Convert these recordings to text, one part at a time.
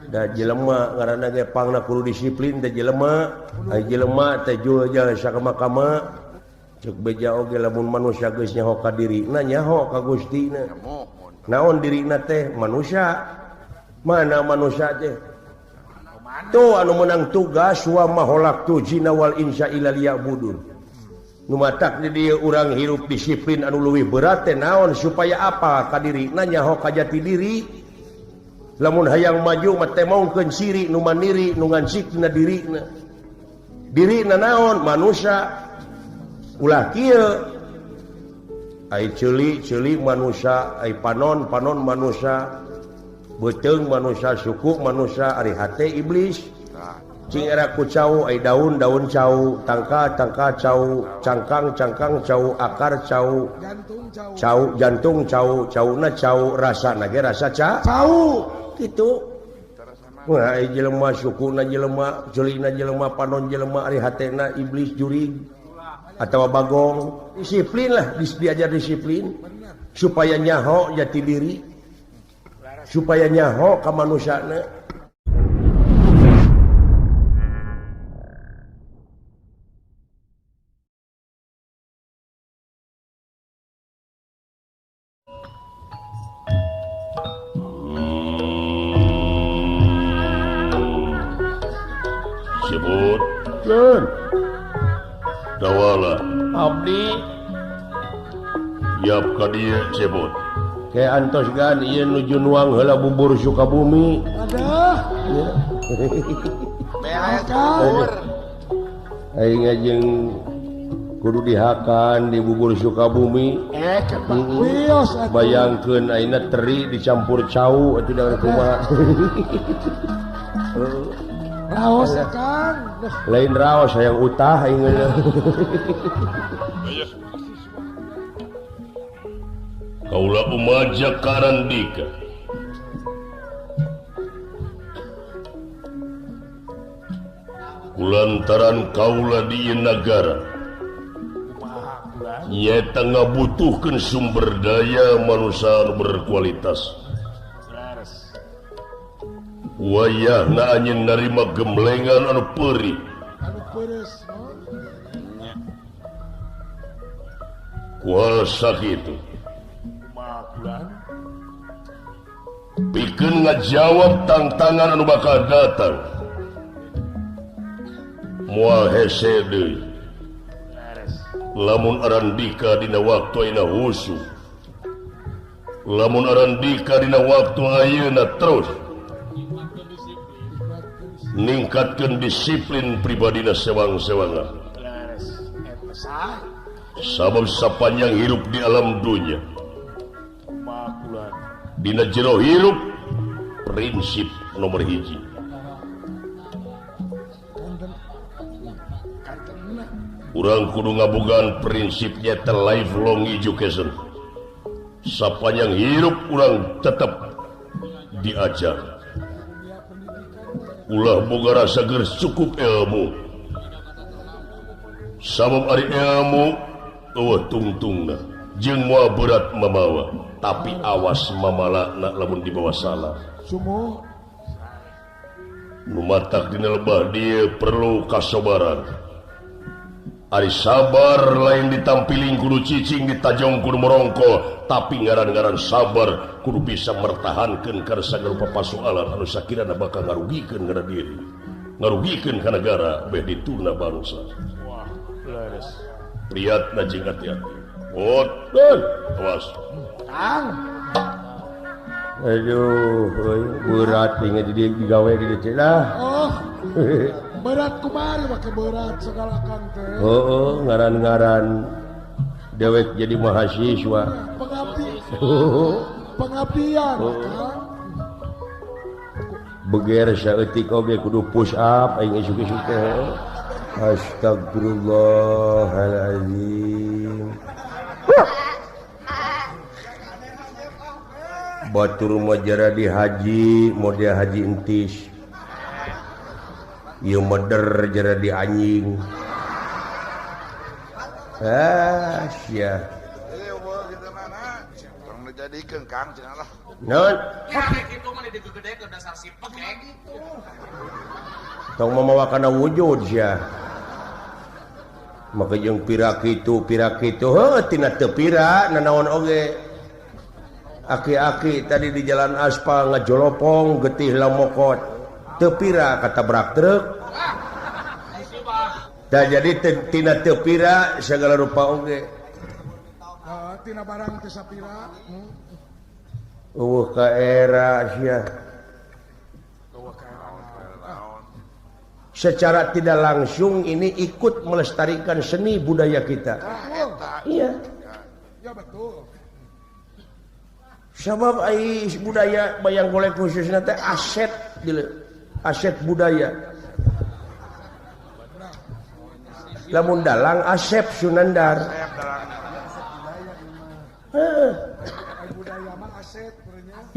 Da jelema ngaranna ge pangna kudu disiplin teh jelema, ai jelema teh jual sakama-kama. Cek beja oge lamun manusia geus nyaho ka dirina nyaho ka Gustina. Naon dirina teh manusia. Mana manusia teh? Tuh anu menang tugas wa maholaqtu jinna wal insa illa liya'budun. Nu matak di dieu urang hirup disiplin anu leuwih berat teh naon supaya apa ka dirina nyaho ka jati diri. Lamun hayang maju mah temongkeun siri nu mandiri nu ngancik dina dirina. Dirina naon manusia. Ulah kieu ai ceuli-ceuli manusia, ai panon-panon manusia, beuteung manusia, suku manusia, ari hate iblis. Cing era ku cau, ai daun-daun cau, tangka-tangka cau, cangkang-cangkang cau, akar cau, cau, jantung cau, cauna cau, rasana ge rasa cau. Kitu. Wah, ai jelema sukuna jelema, ceulina jelema, panon jelema, ari hatena iblis jurig. Atau bagong. Disiplin lah, diajar disiplin supaya nyaho jati diri, supaya nyaho ka manusiana. Sebut Dawala abdi yap ka dieu cebot ke antos gan ieu nuju nuang heula bubur Sukabumi. Aduh. Aing jeung kudu dihakan di bubur Sukabumi. Bayangkeun ayeuna teri dicampur cau atuh dengan kumaha. Raos Kang. Lain raos hayang utah aing. Kaula umaja karandika. Kulantaran kaula di nagara nyata ngabutuhkeun sumber daya manusia berkualitas. Wayahna anjeun narima gemblengan anu peurih. Kuasa kitu. Pikeun ngajawab tantangan anu bakal datang. Moal hese deui. Lamun arandika dina waktu ayeuna husu. Lamun arandika dina waktu ayeuna terus ningkatkeun disiplin pribadina sewang-sewangan. Sabab sapanjang hirup di alam dunya, dina jero hirup prinsip nomor hiji. Urang kudu ngabogaan prinsipnya teh lifelong education. Sapanjang hirup urang tetap diajar. Ulah boga rasa geus cukup ilmu. Sabab ari ilmu eueuh tungtungna jeung moal berat mamawa, tapi awas mamalana lamun dibawa salah. Sumuh nu matak dina lebah dieu perlu kasobaran. Ari sabar lain ditampiling kudu cicing ditajong kudu merongko, tapi ngaran-ngaran sabar kudu bisa mertahankeun kana sagala pasoalan anu sakirana bakal ngarugikeun kana diri, ngarugikeun ka nagara beh dituna bangsa. Wah, leres. Priatna jeung hati-hati. Bodoh, awas. Kang. Aduh, berat ingat jadi digawe di dieu lah. Oh. Berat kumaha make berat segala kang teh. Heeh, ngaran-ngaran dewek jadi mahasiswa. Pengabdi. Pengabdian, Kang. Beger saeutik oge kudu push up aing isuk-isuk teh. Astagfirullahalazim. Batur mah jara di haji, model haji entis. Ieu meder jara di anjing. Ah, sia. Naon? Tong mamawa kana wujud sia. Maka jeung pira kitu heuh tina teu pira nanaon oge. Aki-aki tadi di jalan aspal ngajolopong getih lamokot. Teu pira katabrak truk. Tah jadi tina teu pira segala rupa oge. Tina barang teu sapira. Eueuh ka era sia. Secara tidak langsung ini ikut melestarikan seni budaya kita. Iya. Ya betul. Sebab ai budaya wayang golek khususnya teh aset aset budaya. Lamun dalang Asep Sunandar.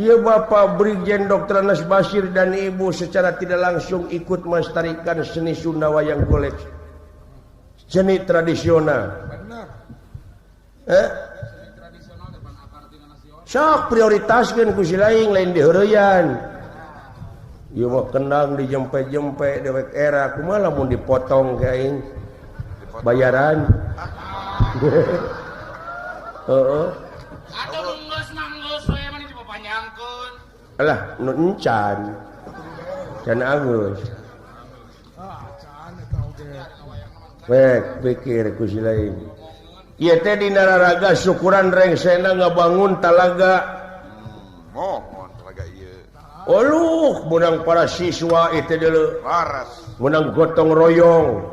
Iya Bapak Brigjen Dr. Anas Basir dan Ibu secara tidak langsung ikut melestarikan seni Sunda wayang golek, seni tradisional. Sok prioritaskeun ku si lain lain diheureyan. Ieu mah kendang dijempe-jempe dewek era kumaha lamun dipotong ka aing bayaran. Heeh. Alah nu encan. Can agus. Wek pikir ku si lain. Ieu teh dina raraga syukuran rengsena ngabangun talaga. Mohon talaga ieu. Oluh meunang para siswa itu deuleu. Laras. Meunang gotong royong.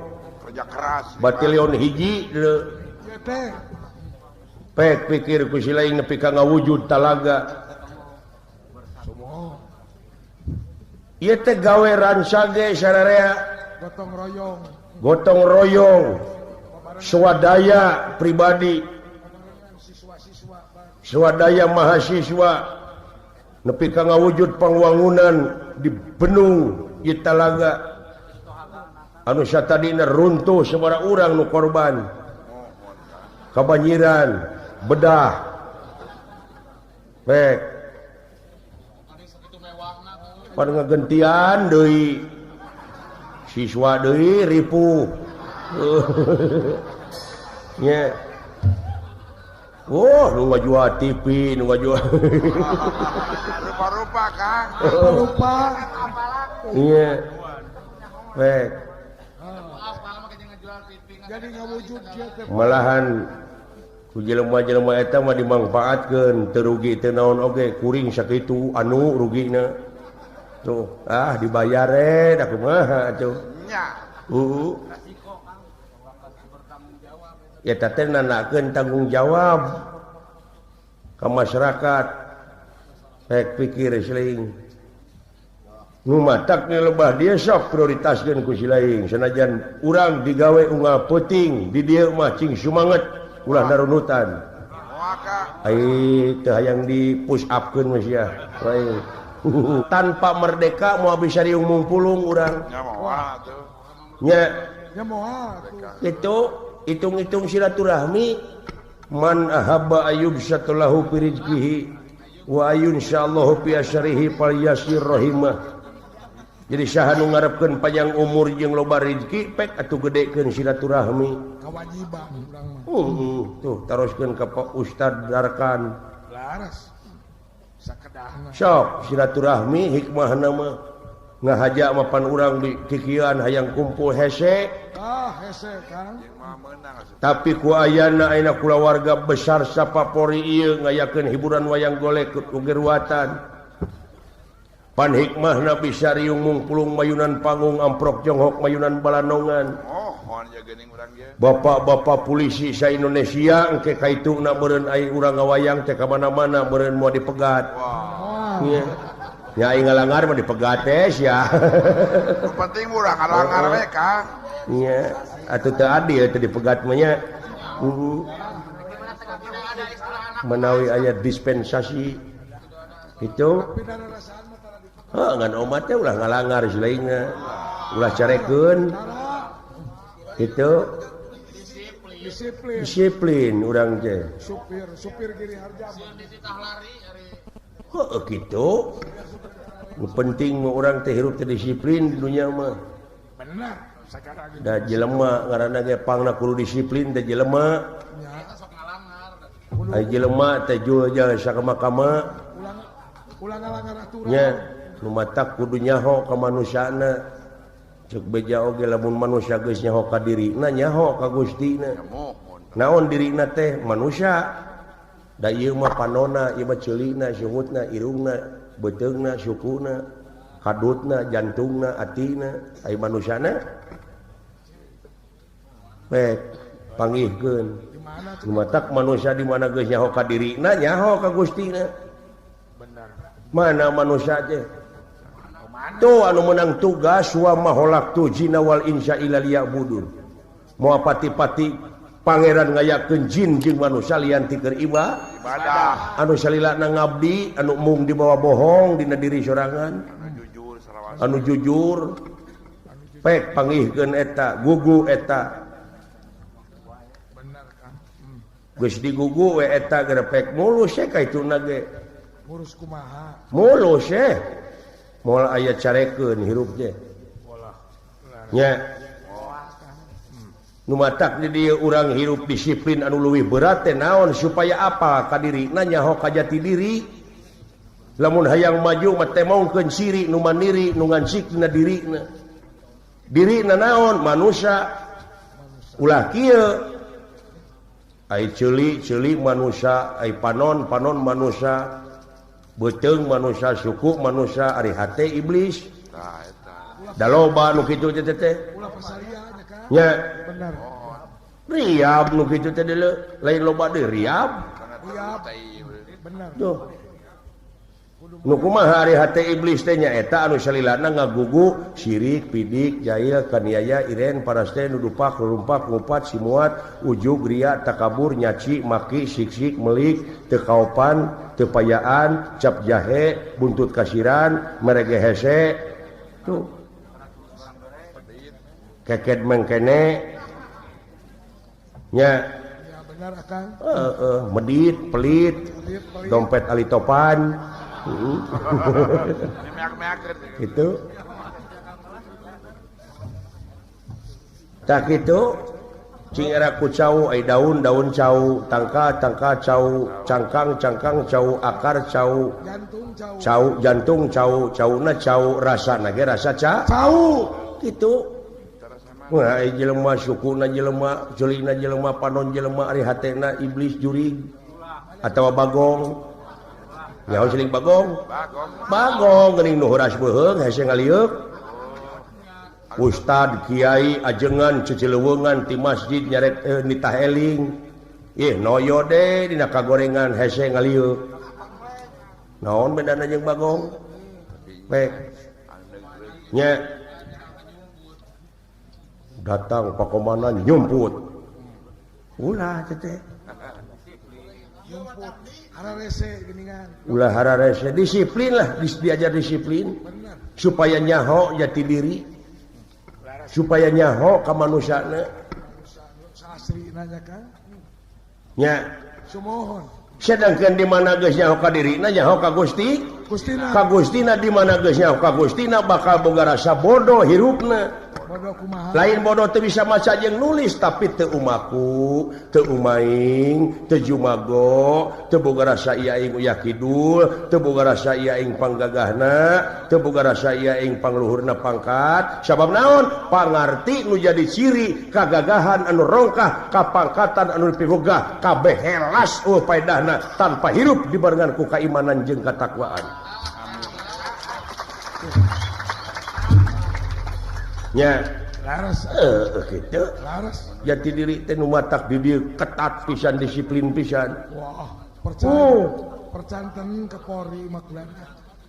Kerja keras. Batalion hiji deuleu. Ieu teh. Pek pikir ku si lain nepi ka ngawujud talaga. Ieu teh gawe ransage sararea gotong royong. Gotong royong. Swadaya pribadi. Swadaya mahasiswa nepi ka ngawujud pangwangunan di Benung ieu talaga. Anu satadina runtuh sabaraha urang nu korban. Kabanjiran, bedah. Pek pan ngegentian deui siswa deui ripuh. Nya. Oh, nu ngajual TV, nu ngajual. Rupa-rupa, Kang. Rupa. Iya. Baik. Jadi ngawujud kieu teh. Malahan ku jelema-jelema eta mah dimangfaatkeun, teu rugi teu naon oge, kuring sakitu anu rugina. Tuh, ah dibayar da kumaha atuh. Nya. Heeh. Ya teh nanakeun tanggung jawab ka masyarakat. Rek pikir seling. Nu matak lebah dia sok prioritaskeun ku si lain. Sanajan urang digawe unggal peuting, di dieu mah cing sumanget ulah narunutan. Ai teu hayang di push upkeun mah sia. Tanpa merdeka moal bisa riung mungpulung urang. Nya moal atuh. Nya. Nya moal atuh. Kitu hitung-hitung silaturahmi man ahabba ayyub satulahu fi rizqihi wa ayun insyaallahu fi asyrihi falyasir rahimah. Jadi saha nu ngarepkeun panjang umur jeung loba rezeki pek atuh gedekeun silaturahmi. Kewajiban urang mah. Tuh taroskeun ka Pak Ustad Darkan. Laras. Sakedahna. Sok silaturahmi hikmahna mah ngahaja mapan urang di kikian hayang kumpul hese. Ah, hese Kang. Tapi ku ayana ayeuna kulawarga besar sapapori ieu ngayakeun hiburan wayang golek ugeruatan. Pan hikmahna bisa riung mungpulung mayunan panggung amprok jonghok mayunan balanongan. Bapak-bapak polisi sa Indonesia engke kaituna meureun ai urang ngawayang teh ka mana-mana meureun moal dipegat. Nya. Nya aing ngalangar mah dipegat teh sia. Nu penting urang ngalangar we Kang. Nya, atuh teu adil teu dipegat mah nya. Menawi aya dispensasi itu. Heuh ngan omat teh ulah ngalangar si lainna. Ulah carekeun. Itu disiplin. Disiplin urang teh. Supir Giri Harja. Heuh kitu. Nu penting mah urang teh hirup teh disiplin di dunya mah. Bener. Sakarang Da jelema ngaranna ge pangna kudu disiplin teh jelema. Ai jelema teh jual sakama-kama. Ulah ngalanggar aturan. Nya nu matak kudu nyaho ka manusiana. Cek beja oge lamun manusia geus nyaho ka dirina nyaho ka Gustina. Naon dirina teh manusia. Da ieu mah panona, ieu mah ceulina, sungutna, irungna, beuteungna, sukuna, kadutna, jantungna, atina, ai manusiana. Baik, panggihkeun. Nu matak manusia di mana geus nyaho ka dirina nyaho ka Gustina. Mana manusia teh? Tuh anu menang tugas wa maholaktu jinna wal insa illa liya'budun. Moal pati-pati pangeran ngayakeun jin jeung manusia lian ti keur ibadah. Anu salilana ngabdi, anu mung dibawa bohong dina diri sorangan. Anu jujur. Pek panggihkeun eta, gugu eta. Geus digugu we eta gerepek mulus we ka ituna ge. Ngurus kumaha? Mulus we. Moal aya carekeun hirup teh. Nya. Nu matak di dieu urang hirup disiplin anu leuwih berat teh naon supaya apa ka dirina nyaho ka jati diri. Lamun hayang maju mah temongkeun siri nu mandiri nu ngancik dina dirina. Dirina naon manusia. Ulah kieu. Ai ceuli-ceuli manusia, ai panon-panon manusia. Beuteung manusia, suku manusia, ari hate iblis. Da loba nu kitu teh teh. Nya. Riab nu kitu teh deuleu, lain loba deui riab. Bener. Tuh. Nu kumaha ari hate iblis teh nya eta anu salilana ngagugu sirik, pidik, jahil, kaniaya, iren, paraste, nudupak, lurumpak, ngupat, simuat, ujug, ria, takabur, nyaci, maki, siksik, melik, teu kaopan, teu payaan, cap jahe, buntut kasiran, merege hese. Tuh. Keked mengkene. Nya. Benar akang. Medit, pelit, dompet alitopan. Itu tak itu cing era ku cau ai daun daun cau tangka tangka cau cangkang cangkang cau akar cau cau jantung cau cauna cau rasa nage rasa ca cau gitu. Wah ai jelema sukuna jelema julina jelema panon jelema ari hatena iblis jurig atawa bagong. Nyaho siling bagong. Bagong geuning nu horas beuheung hese ngalieuk. Ustad kiai ajengan cecileuweungan ti masjid nyarek nitah eling. Ih noyo de dina kagorengan hese ngalieuk. Naon bedana jeung bagong? Baik. Nya datang pakomanan nyumput. Ulah teh. Ulah hararese disiplin lah, diajar disiplin supaya nyaho jati diri, supaya nyaho ka manusiana. Nya. Sedangkan di mana geus nyaho ka dirina nyaho ka Gusti, ka Gustina di mana geus nyaho ka Gustina bakal boga rasa bodoh hirupna. Lain bodoh teu bisa maca jeung nulis tapi teu umaku, teu umaing, teu jumago, teu boga rasa ieu aing uyah kidul, teu boga rasa ieu aing panggagahna, teu boga rasa ieu aing pangluhurna pangkat. Sabab naon? Pangarti nu jadi ciri kagagahan anu rongkah, kapangkatan anu dipigogah, kabeh helas eueuh paedahna tanpa hirup dibarengan ku kaimanan jeung katakwaan. Nya laras gitu. Laras. Jati diri teh nu matak di dieu ketat pisan disiplin pisan. Wah, percaya. Percanten ke Polri Magelang.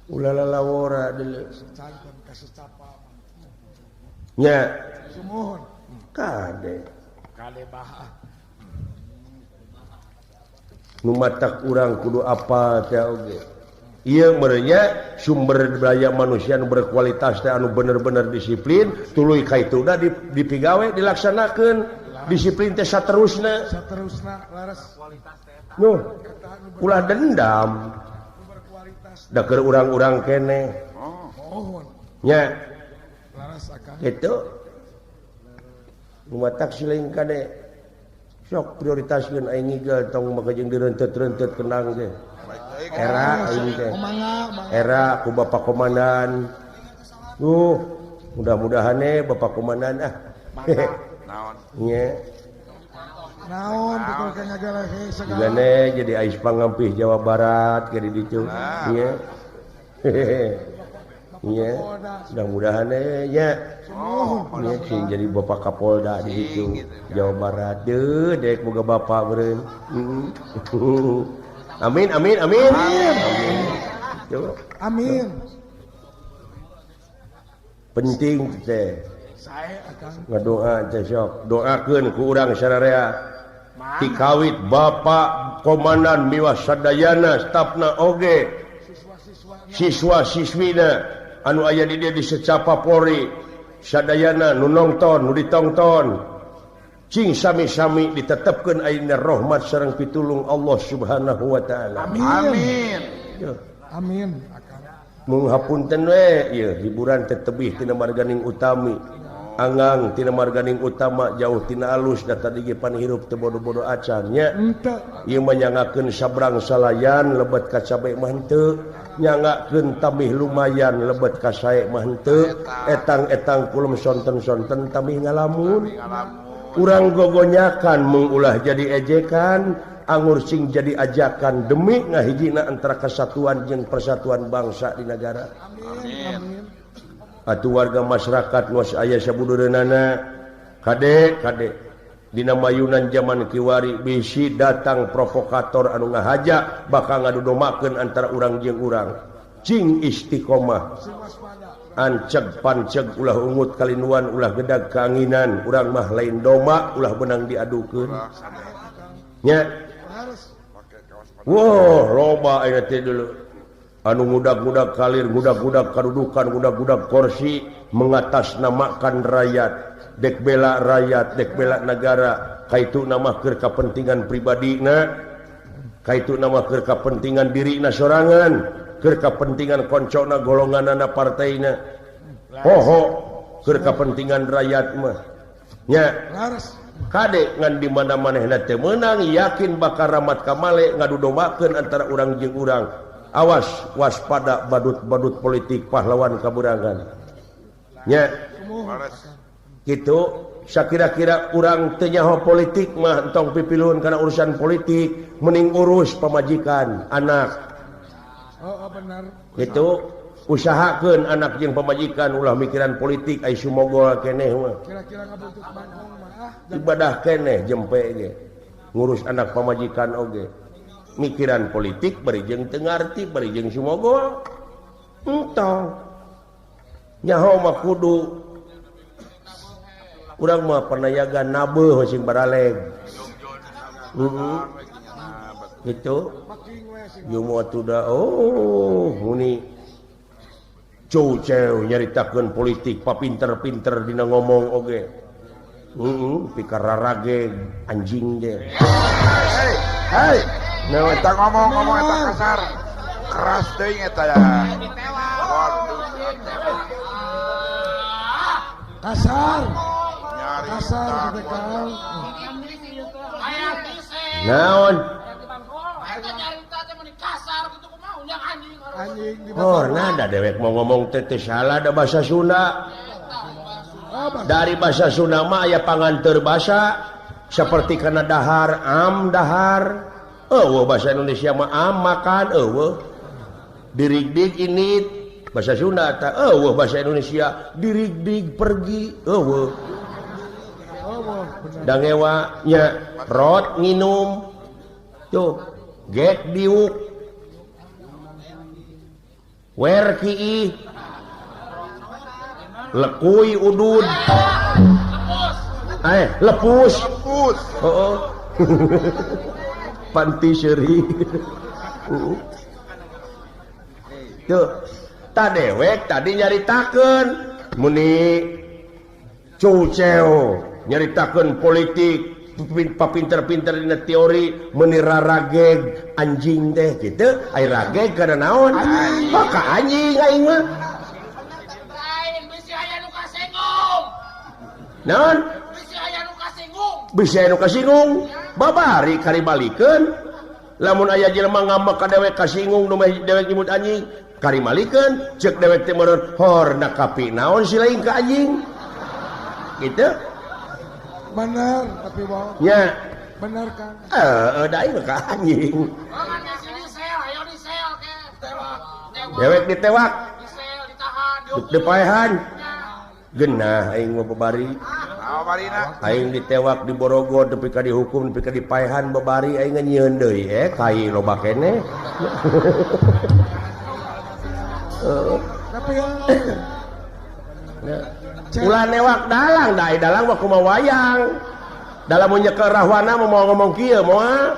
Ulah lalawora deuleu. Percanten kasus capa. Nya. Sumuhun. Kade. Kade bah. Nu matak urang kudu apa teh oge. Ieu merenya sumber daya manusia nu berkualitas teh anu bener-bener disiplin tuluy ka ituna dipigawe dilaksanakeun disiplin teh saterusna saterusna laras nuh ulah dendam Da keur urang-urang keneh. Nya. Kitu. Lumatak siling kade. Sok prioritaskeun aing ngigel tong make jeung direntet-rentet kendang teh. Era aing teh. Era ku Bapak Komandan. Mudah-mudahan Bapak Komandan ah. Naon? Nya. Naon betul ka ngagalehe segala. Gane jadi ais pangampih Jawa Barat ke di ditu. Nya. Nya. Mudah-mudahan nya. Nya sing jadi Bapak Kapolda di ditu Jawa Barat. Deuh dek boga bapak meureun. Amin amin amin. Amin. Amin. Penting teh. Ngadoa teh sok. Doakeun ku urang sararea. Tikawit Bapak Komandan miwah sadayana stafna oge. Siswa-siswina anu aya di dieu di secapa Polri sadayana nu nongton nu ditongton. Cing sami-sami ditetepkeun ayeuna rahmat sareng pitulung Allah Subhanahu wa taala. Amin. Amin. Mung hapunten we ieu hiburan teh tebih tina marganing utami. Angang tina marganing utama jauh tina alus da tadi ge pan hirup teu bodo-bodo acan nya. Ieu mah nyangakeun sabrang salayan lebet ka cabe mah henteu, nyangakeun tambih lumayan lebet ka sae mah henteu, etang-etang kulum sonten-sonten tambih ngalamun. Urang gogonyakan mung ulah jadi ejekan, angur sing jadi ajakan demi ngahijina antara kesatuan jeung persatuan bangsa di negara. Amin. Atuh warga masyarakat nu aya sabudureunana kade kade dina mayunan zaman kiwari bisi datang provokator anu ngahaja bakal ngadudomakeun antara urang jeung urang. Cing istiqomah. Anceg panceg ulah ungut kalinuan ulah gedag keanginan urang mah lain doma ulah benang diadukeun. Nya. Wah, loba ayeuna teh dulu. Anu ngudag-ngudag kalir, ngudag-ngudag kadudukan, ngudag-ngudag kursi mengatasnamakan rakyat, dek bela rakyat, dek bela negara, kaituna mah keur kapentingan pribadina, kaituna mah keur kapentingan dirina sorangan, keur kapentingan koncona golonganana partaina. Poho keur kapentingan rakyat mah. Nya. Kade ngan di mana manehna teu meunang yakin bakal ramat kamale ngadudomakeun antara urang jeung urang. Awas waspada badut-badut politik pahlawan kaburangan. Nya. Kitu sakira-kira urang teu nyaho politik mah entong pipiluhun kana urusan politik, mending urus pamajikan, anak. Oh, benar. Itu usahakeun anak jeung pamajikan ulah mikiran politik ai sumogol keneh mah. Kira-kira ngabutuh bangkong mah. Ibadah keneh jempe ge. Ngurus anak pamajikan oge. Mikiran politik bari jeung teu ngarti bari jeung sumogol. Entong. Nyaho mah kudu urang mah panayaga nabeuh sing baraleg. Heeh. Gitu. Yumu atuh oh muni cuceu nyaritakeun politik papinter-pinter dina ngomong oge. Heeh, pikararage anjing deh. Hei, hei. Naon eta ngomong-ngomong eta kasar. Keras teuing eta ya. Waduh, kasar. Kasar teh Kang. Naon? Oh, nada dewek mau ngomong teh salah da bahasa Sunda. Dari bahasa Sunda mah aya panganteur basa seperti kana dahar, am dahar. Eueuh bahasa Indonesia mah am makan eueuh. Dirigdig ini bahasa Sunda ta eueuh bahasa Indonesia dirigdig pergi eueuh. Dangewa nya rot nginum. Tuh, get diuk. Wer ki lekui udud lepus lepus oh, oh. Panti seuri tuh tadewek tadi nyaritakeun muni cuceo nyaritakeun politik papinter-pinter dina teori meuni rarageg anjing teh kitu ai rageg kana naon maka anjing aing mah lain bisi aya nu kasinggung naon bisi aya nu kasinggung bisi aya nu kasinggung babari kari balikeun lamun aya jelema ngambek ka dewek kasinggung nu dewek nyebut anjing kari malikeun ceuk dewek teh meureun horna kapi naon si lain ka anjing gitu bener tapi bohong nya bener kan da aing ka anjing dewek ditewak dipaehan genah aing mah babari aing ditewak di Borogo tepi ka dihukum tepi ka dipaehan babari aing nyieun deui kai loba keneh tapi ulah newak dalang da dalang mah kumaha wayang dalam mun nyekel rahwana mau ngomong kieu moal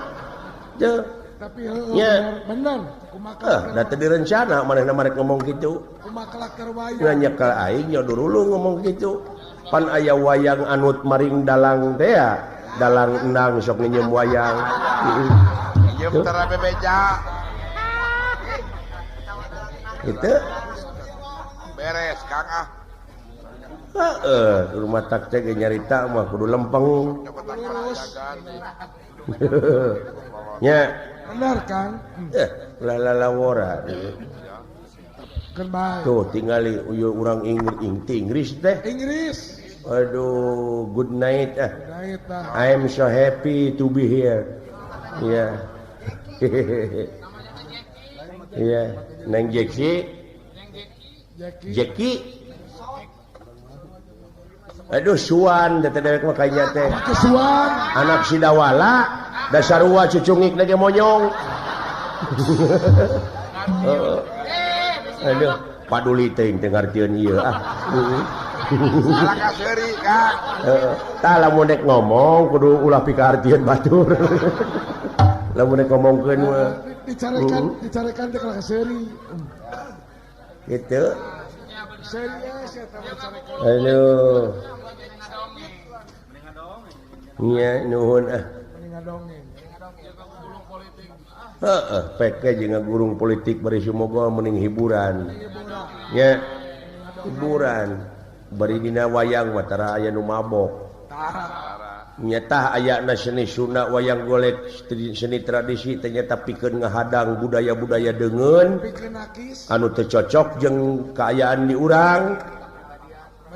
teu tapi heuh bener kumaha da teu direncana manehna marek ngomong kitu kumaha karakter wayang nyekel aing nya durulung ngomong kitu pan aya wayang anut maring dalang teh ya dalang endang sok nginjem wayang nginjem tara bebeja gitu beres Kang ah heeh rumah tak teh nyarita mah kudu lempeng nya bener Kang ulah lalawora tuh tingali urang Inggris teh Inggris aduh good night ah I am so happy to be here ya yeah. Iya, Neng Jeki. Jeki. Aduh suan teh dewek mah kayaknya teh. Suan. Anak Sidawala dasarua cucungik lagi monyong. Aduh, paduli teuing teu ngartieun ieu ah. Salah kaseuri, Kang. Heeh. Tah lamun dek ngomong kudu ulah pikaartieun batur. Lamun dek ngomongkeun mah dicarekan dicarekan teh kalah seuri gitu serius eta dicarekan aduh nya nuhun ah heeh pek jeung ngagurung politik bari sumoga mending hiburan nya hiburan bari dina wayang mah tara aya nu mabok nyata ayana seni Sunda wayang golek seni tradisi ternyata pikeun ngahadang budaya-budaya deungeun anu teu cocok jeung kaayaan di urang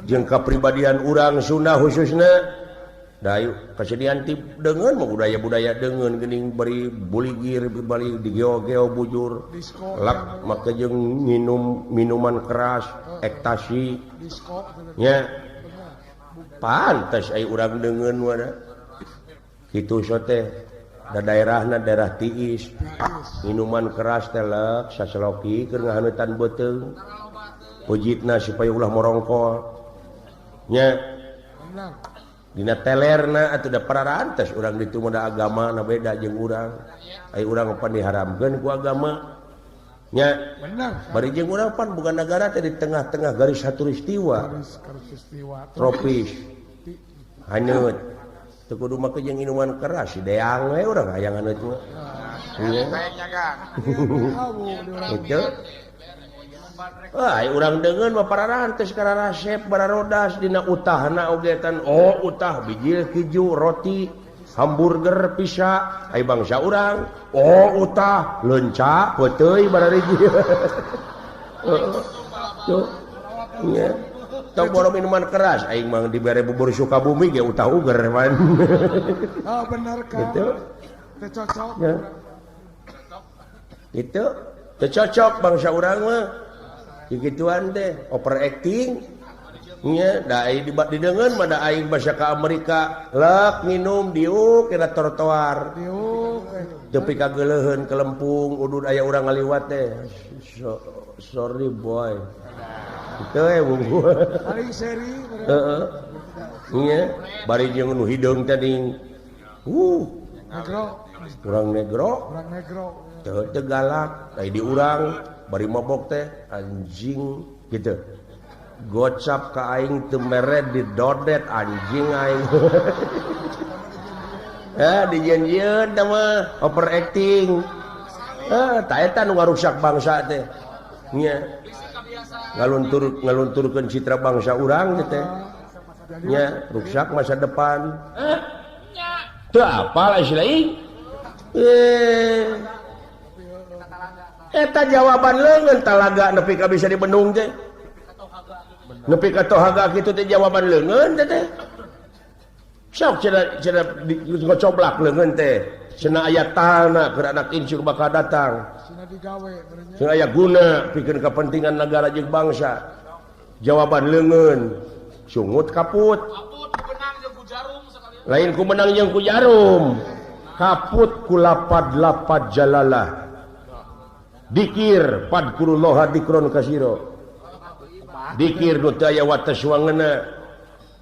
jeung kapribadian urang Sunda khususna da kasedian ti deungeun mah budaya-budaya deungeun geuning bari buligir bari digeo-geo bujur lak make jeung minum minuman keras ektasi nya pantes ai urang deungeun wana kitu so teh da daerahna daerah tiis minuman keras teh lek saseloki keur ngahaneutan beuteung pujitna supaya ulah morongkol nya dina telerna atuh da pararantes urang ditu mah da agama na beda jeung urang ai urang pan diharamkeun ku agama nya bari jeung urang pan bukan negara teh di tengah-tengah garis khatulistiwa tropis haneut teu kudu make jeung minuman keras deang we urang hayang haneut mah kitu ai urang deungeun mah pararantes kararasep bararodas dina utahna oge tan oh utah bijil keju roti hamburger pizza ai bangsa urang oh utah leunca peuteuy barariji tuh nya tong boro minuman keras aing mah dibere bubur Sukabumi ge utah uger man oh bener Kang gitu teu cocok gitu teu cocok bangsa urang mah kikituan teh overacting nya da ai dideungeun mah da aing basa ka Amerika lek minum diuk kena trotoar diuk tepi ka geuleuheun kelempung udud aya urang ngaliwat teh sorry boy kitu we bungku paling seri heeh nya bari jeung nu hideung teh ding negro urang negro urang negro teu teu galak ai di urang bari mabok teh anjing gitu gocap ka aing teu mere didodet anjing aing. Dijieun-jieun teh mah overacting. Tah eta nu ngarusak bangsa teh. Nya. Ngalunturkeun citra bangsa urang teh. Nya, ruksak masa depan. Teu apal istilah. Eta jawaban leungeun talaga nepi ka bisa dibendung teh. Nepi ka tohaga kitu teh jawaban leungeun teh teh. Sok cenah cenah ngocoblak leungeun teh. Cenah aya tanah keur anak incu bakal datang. Cenah aya guna pikeun kepentingan negara jeung bangsa. Jawaban leungeun sungut kaput. Lain ku menang jeung ku jarum. Kaput ku lapad-lapad jalalah. Dikir padkurullaha dikron kasiro. Dikir nu teu aya wates wangena.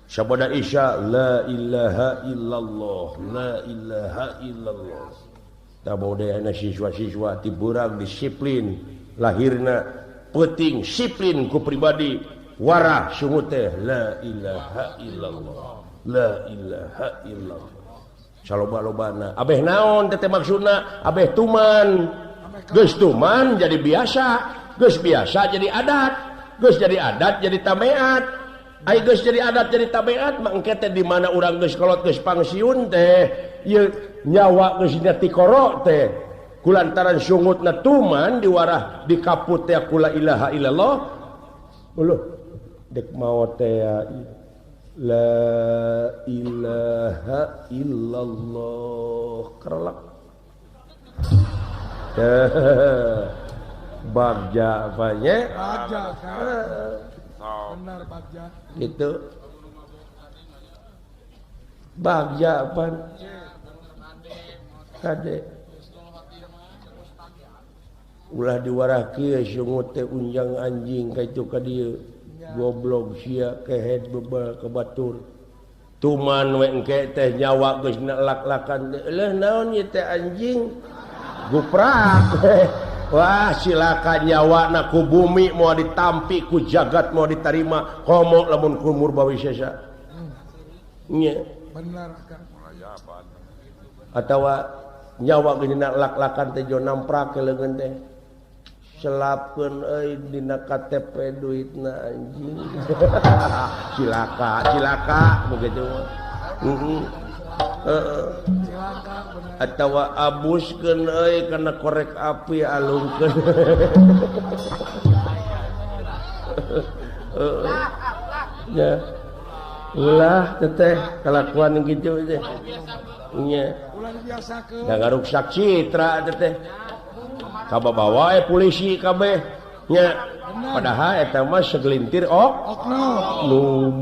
Sabada isya la ilaha illallah, la ilaha illallah. Tah budayana siswa-siswa ti beurang disiplin lahirna peuting disiplin ku pribadi warah sungut teh la ilaha illallah, la ilaha illallah. Saloba-lobana abeh naon teh maksudna abeh tuman. Geus tuman jadi biasa, geus biasa jadi adat, geus jadi adat jadi tabeat. Ai geus jadi adat jadi tabeat mah engke teh di mana urang geus kolot geus pangsiun teh ieu nyawa geus dina tikoro teh kulantaran sungutna tuman diwarah dikaput teh kula ilaha illallah. Uluh dek maot teh la ilaha illallah kerlek. Bagja apanya? Bagja kan. Benar bagja. Gitu. Bagja apa? Kade. Ulah diwarah kieu sungut teh unjang anjing ka itu ka dieu. Goblok sia kehed bebal ka batur. Tuman we engke teh nyawa geus lak-lakan. Leuh naon ieu teh anjing? Guprak. Wah silakan nyawa na ku bumi mau ditampi ku jagat mau diterima komo lamun ku murbawisesa. Nya. Benar kan. Atawa nyawa geus lak-lakan teh jo namprak leungeun teh. Selapkeun euy dina KTP duitna anjing. Cilaka, cilaka begitu. Heeh. Atawa abuskeun euy kana korek api alungkeun. Ya. Ulah teteh kalakuan kitu teh. Nya. Ulah dibiasakeun. Da ngaruksak citra teteh. Kababawa polisi kabeh nya. Padahal eta mah segelintir oknum.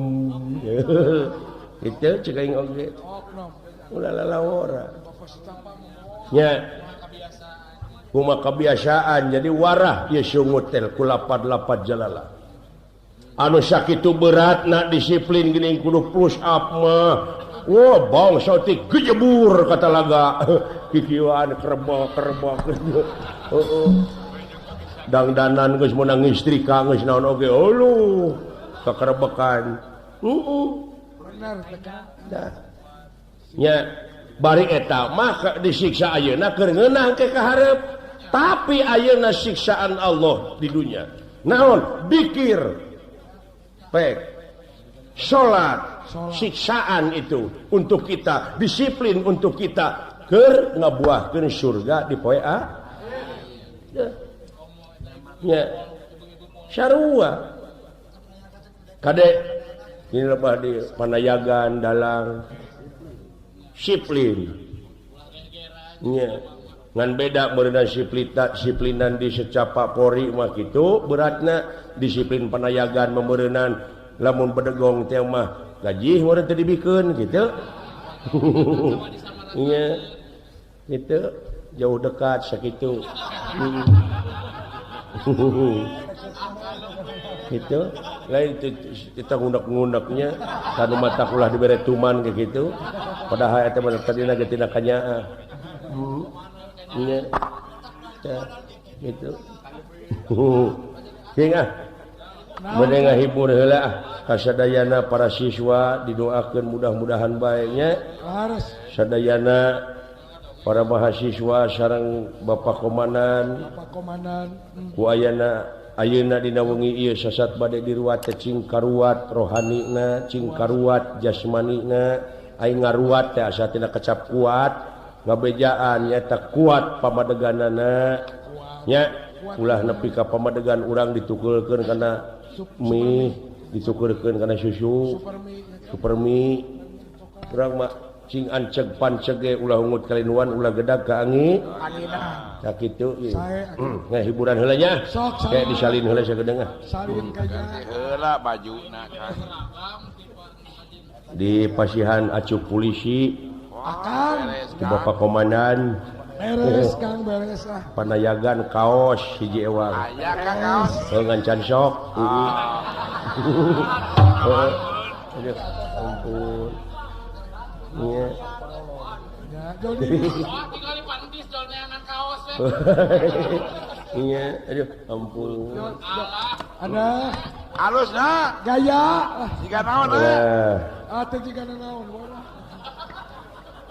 Itu cek aing oge. Ulah lalawora. Nya. Kumaha kebiasaan jadi warah ieu sungut teh ku lapad-lapad jalala. Anu sakitu beratna disiplin geuning kudu push up mah. Wah, bangsa teh gejebur kata laga. Kikieuan kerebok-kerebok. Heeh. Dangdanan geus meunang istrika geus naon oge uluh kakerebekan. Heeh. Bener teh. Nya bari eta mah disiksa ayeuna keur ngeunah ke kaharep. Tapi ayeuna siksaan Allah di dunia. Naon? Dikir. Pek. Salat, siksaan itu untuk kita, disiplin untuk kita keur ngabuahkeun surga di poe a. Nya. Sarua. Kade ini lebah di panayagan dalang disiplin. Nya. Ngan beda meureunna disiplinan di secapa Polri mah kitu beratna disiplin panayagan memeureunan lamun bedegong teh mah gaji meureun teu dibikeun kitu. Nya. Kitu jauh dekat sakitu. Gitu. Lain kita ngundak-ngundaknya kanu mata ulah dibere tuman kayak gitu. Padahal eta mah tadina ge tina kanyaah. Nya. Gitu. Sing ah. Bade ngahibur heula kasadayana para siswa didoakeun mudah-mudahan bae nya. Sadayana para mahasiswa sareng Bapak Komandan. Bapak Komandan. Ku ayana ayeuna dina wengi ieu sasat bade diruat teh cing karuat rohanina, cing karuat jasmanina, ai ngaruat teh asa tina kecap kuat, ngabejaan nyaeta kuat pamadeganana nya. Ulah nepi ka pamadegan urang ditukulkeun kana mie, ditukulkeun kana susu, super mie. Urang mah cing anceg panceg ge ulah ungut kalinuan ulah gedag ka angin. Sakitu ieu. Nah hiburan heula nya. Kayak disalin heula sagedeung ah. Salin kaya heula bajuna kan. Di pasihan acup polisi. Akang Bapak Komandan. Beres Kang, beres lah. Panayagan kaos hiji ewang. Aya Kang kaos. Heuh ngancan sok. Aduh, ampun. Iya. Ya, jadi tinggal pantis jol neangan kaos we. Iya, aduh, ampun. Ada alusna gaya jiga naon eh? Ah, teh jiga naon.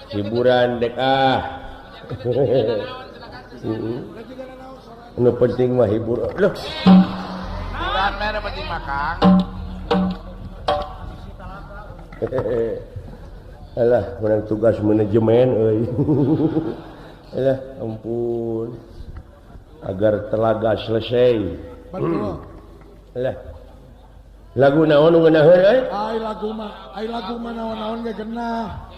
Hiburan dek ah. Nu penting mah hibur. Loh. Hiburan mah nu penting mah Kang. Alah, menang tugas manajemen euy. Alah, ampun. Agar telaga selesai. Betul. Alah. Lagu naon nu ngeunaheun euy? Ai lagu mah, ai lagu mah naon-naon ge genah.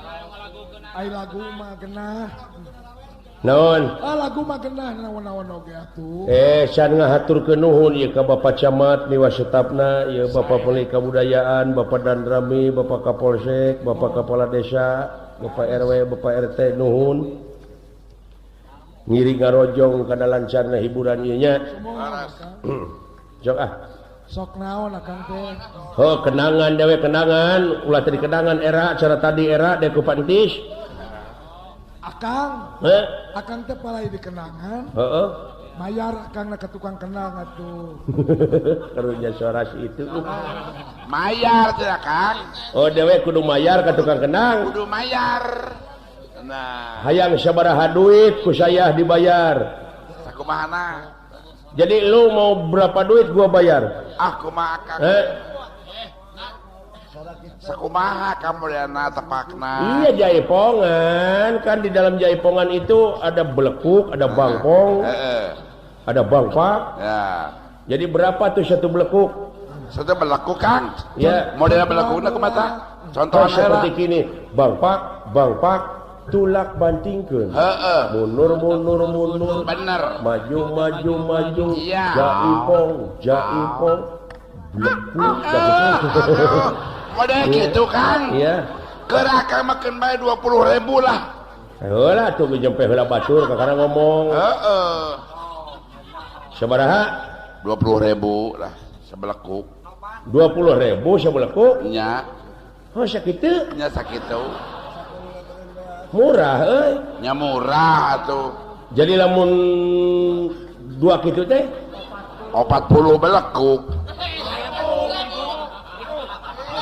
Ai lagu mah genah. Naon? Ah lagu mah genah naon-naon oge atuh. San ngahaturkeun nuhun ieu ka Bapak Camat miwa setapna, ieu Bapak Peli Kabudayaan, Bapak Danrami, Bapak Kapolsek, Bapak Kepala Desa, Bapak RW, Bapak RT nuhun. Ngiring ngarojong kana lancarna hiburan ieu nya. Jok ah. Sok naon akang teh? Heuh kenangan dewe kenangan, ulah tadi kenangan era cara tadi era deku pantis. Akang, akang teh palai di kenangan. Heeh. Mayar akang na ke tukang kenang atuh. Karunya suara si itu. Mayar teh akang. Oh dewe kudu mayar ka tukang kenang. Kudu mayar. Nah. Hayang sabaraha duit ku saya dibayar. Sakumahana? Jadi lu mau berapa duit gua bayar? Ah kumaha akang. Sakumaha kamulyana tepakna. Iya jaipongan, kan di dalam jaipongan itu ada belekuk, ada bangkong, ada bangpak. Ya. Jadi berapa tuh satu belekuk? Satu belekuk Kang? Ya. Model belekukna kumaha? Contohnya seperti gini, bangpak, bangpak, tulak bantingkeun. Heeh. Mundur mundur mundur. Bener. Maju maju maju. Ya. Jaipong, jaipong, belekuk. Model gitu Kang. Iya. Keur akang makeun bae 20.000 lah. Heula tuh jempe heula batur kakara ngomong. Heeh. Sabaraha? 20.000 lah sebelekuk. 20.000 sebelekuk? Nya. Oh sakitu? Nya sakitu. Murah euy. Nya murah atuh. Jadi lamun dua kitu teh 40 belekuk.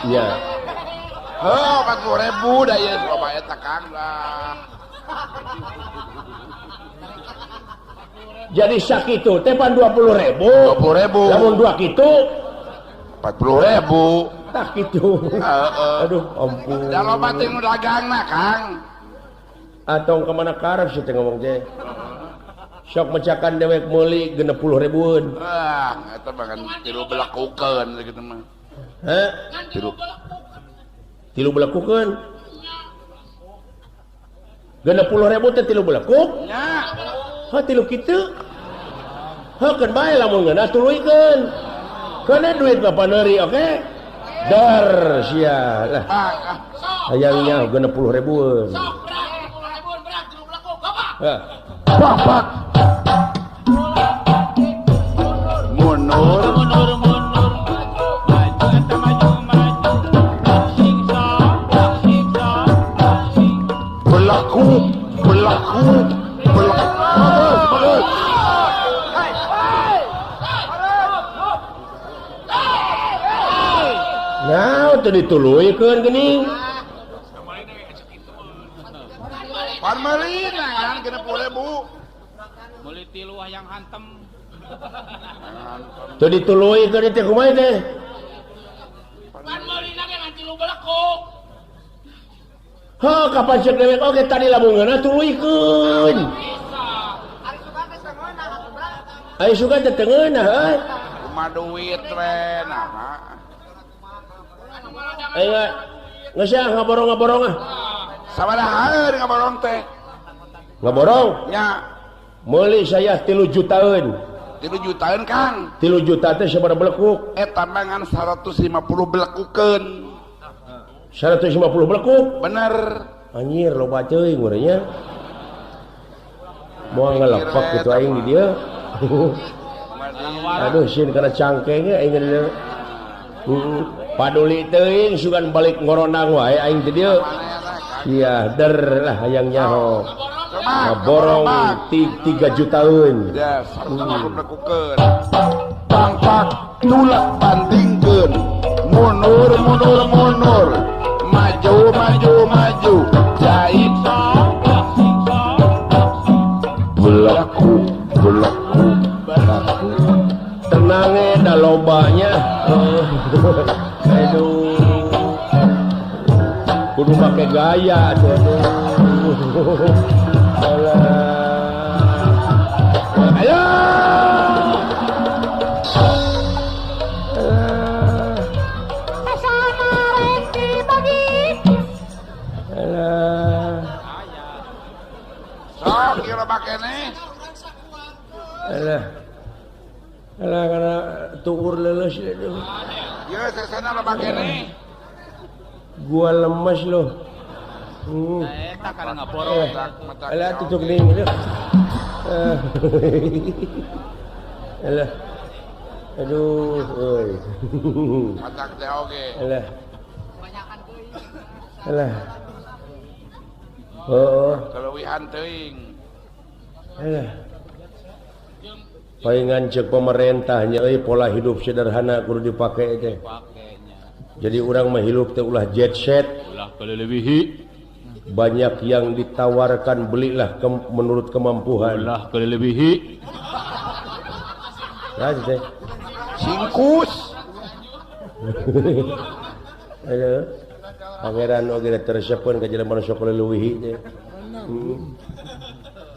Ya. Heuh, 40.000 da ieu loba eta Kang lah. Jadi sakitu teh pan 20.000. 20.000. Lamun dua kitu 40.000. Tah kitu. Heeh. Aduh, ampun. Da loba teh nu dagangna Kang. Atong ka mana karep sih teh ngomong teh. Sok mecakan dewek meuli 60.000-eun. Ah, eta mah kan tilu belekukeun kitu mah. Heh? Tilu belekukeun. 60.000 teh tilu belekuk? Nya. Heuh tilu kitu. Heuh keun bae lamun ngeunah tuluykeun. Keun duit bapak neuri oke? Dar sia lah. Hayangnya 60.000-eun. Sok berat 60.000 berat tilu belekuk bapak. Heh. Bapak. Mundur mundur mundur maju eta maju maju sing sing sing berlaku berlaku berlaku. Bagus bagus. Nah, teu dituluykeun geuning. Pan meuli kan 60.000. Meuli tilu hayang hantem. Teu dituluykeun teh kumaha teh? Pan meulina ge ngan tilu belekuk. Heuh, kapan ceuk dewek oge tadi lamun ngeunah tuluykeun. Ari sugan teh teu ngeunah euy. Kumaha duit we nah. Ayo geus ah ngaborong-ngaborong ah. Sabaraha ngaborong teh? Ngaborong? Nya. Meuli saya 3 jutaan. 3 jutaan Kang. 3 juta teh sabaraha belekuk? Eta mah ngan 150 belekukeun. 150 belekuk? Bener. Anjir loba teuing urangnya. Moal ngelepak kitu aing di dieu. Aduh sieun kana cangkeng aing di dieu. Paduli teuing sugan balik ngoronang wae aing di dieu. Iya, der lah hayang nyaho. Ngaborong 3 jutaan. Ya, 150 belekukeun. Pangpak tulak bandingkeun. Mundur mundur mundur. Maju maju maju. Jahit belekuk belekuk belekuk. Tenange da lobanya. Aduh. Kudu make gaya tuh. Aduh. Alah. Ayo. Alah. Sok ieu loba keneh. Alah. Alah kana tuur leuleus aduh. Ieu sesena loba keneh. Gua lemes loh. Eta kana ngaborong. Alah tutup deui leuh. Alah. Aduh euy. Matak teh oge. Alah. Alah. Heeh. Kaleuwihan teuing. Alah. Palingan cek pemerintahnya euy pola hidup sederhana kudu dipake teh. Jadi urang mah hirup teh ulah jet set, ulah kaleulebihi. Banyak yang ditawarkan belilah menurut kemampuan. Ulah kaleulebihi. Nah, teh. Singkus. Aduh. Pangeran oge teresepeun ka jelema nu sok kaleulebihi teh.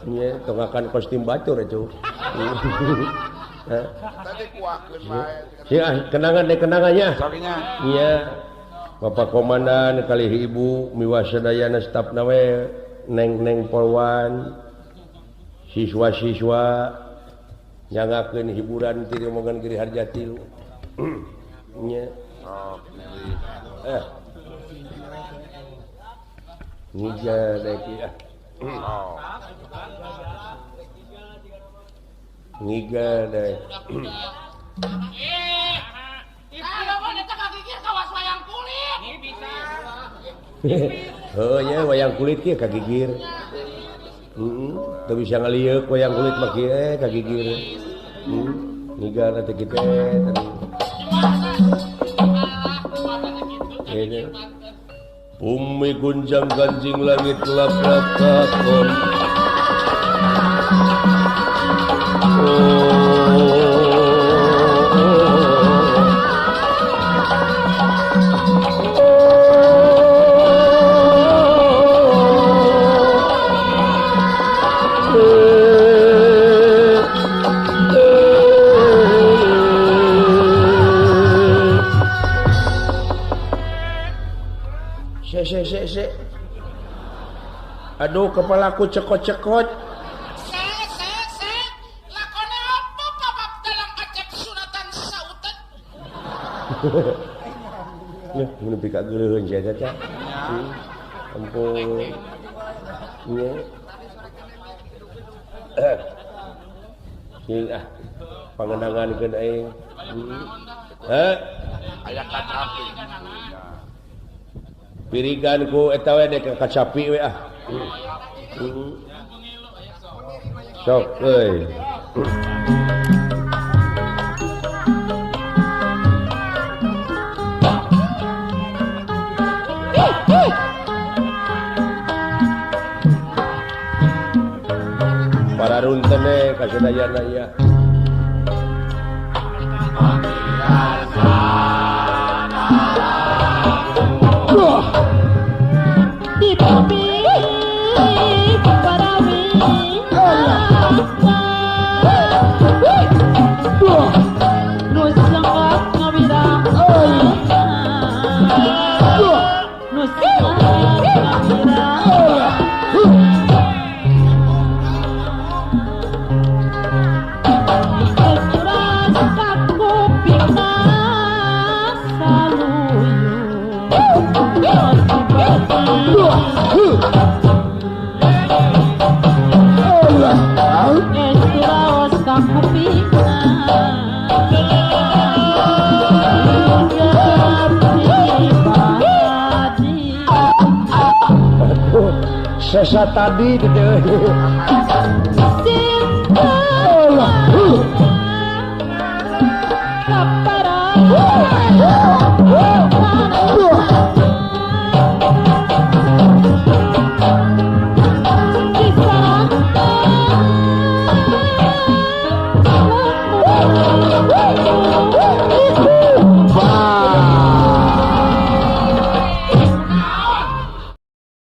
Nya tongakan kostum batur itu. Tadi kuahkeun bae. Ya, kenangan deh kenangannya. Iya. Bapak Komandan kali Ibu miwasadayana stafna we neng-neng polwan siswa-siswa nyangakeun hiburan ti rombongan Giri Harjati. Nya. Ngija deui ah. Ngiga deh. Heuh nya wayang kulit kieu kagigir. Heeh, teu bisa ngalieuk wayang kulit mah kieu kagigir. Ngiga teh kitu tadi. Bumi gunjang ganjing langit lap-lap-lakon. Se. Aduh, kepalaku cekot-cekot. Se. Lakone apa babab dalam acep sunatan sautan? Ya, mun nepi ka geuleuheun sia caca. Ampun. Nya. Sing ah pangenangankeun aing. Heh, aya kacapi. Pirigan ku eta we dek kacapi we ah. Sok euy. Punten ka sadayana ya. Sesa tadi gitu.